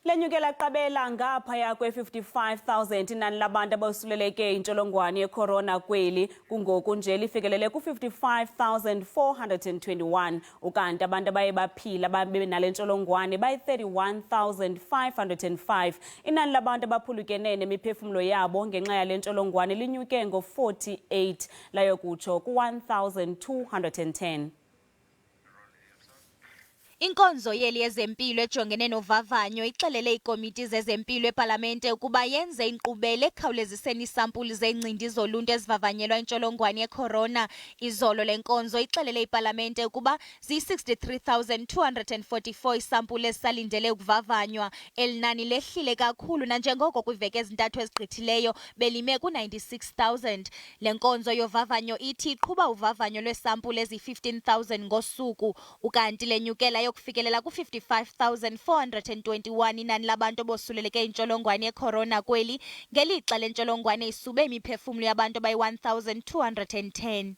Lenyukela qabela ngaphaya kwe-55,000 inani labantu abosuleleke intsholongwane yekhorona kweli. Kungoku nje lifikelele ku-55,421, ukanti abantu abaye baphila babe nale ntsholongwane bayi-31,505. Inani labantu abaphulukene nemiphefumlo yabo ngenxa yale ntsholongwane linyuke ngo-48 layokutsho ku-1,210. Inkonzo yeli yezempilo ejongene novavanyo ixelele iikomiti zezempilo epalamente ukuba yenze inkqubela ekukhawuleziseni iisampuli zeencindi zoluntu ezivavanyelwa intsholongwane yekhorona. Izolo le nkonzo ixelele ipalamente ukuba ziyi-63,244 iisampuli ezisalindele ukuvavanywa. Eli nani lehlile kakhulu nanjengoko kwiiveki ezintathu ezigqithileyo belime ku-96,000. Le nkonzo yovavanyo ithi iqhuba uvavanyo lweesampuli eziyi-15,000 ngosuku. Ukanti lenyukela yokufikelela ku-55,421 inani labantu abosuleleke intsholongwane yekhorona kweli, ngelixa le ntsholongwane isube imiphefumlo yabantu abayi-1,210.